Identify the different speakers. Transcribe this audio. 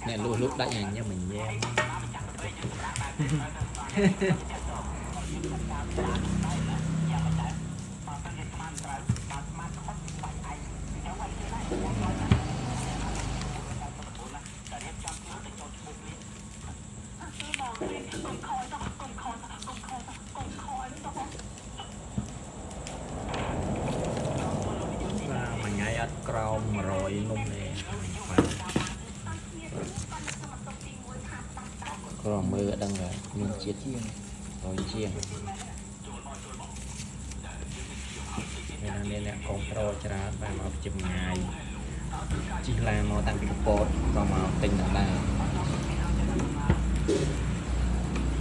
Speaker 1: អ្នកលក់លក់ដាច់ញ៉ាំញ៉ែមបាទមួយថ្ងៃអត់ក្រោម100នំទេបាទក្រមើលអត់ដឹងថាមានជាតិ
Speaker 2: ជាង
Speaker 1: 100ជាងមានមានអ្នកគ្រប់គ្រងច្រើនបាទមកពីចម្ងាយជិះឡានមកតាំងពីកពតក៏មកទិញដល់ដែរ។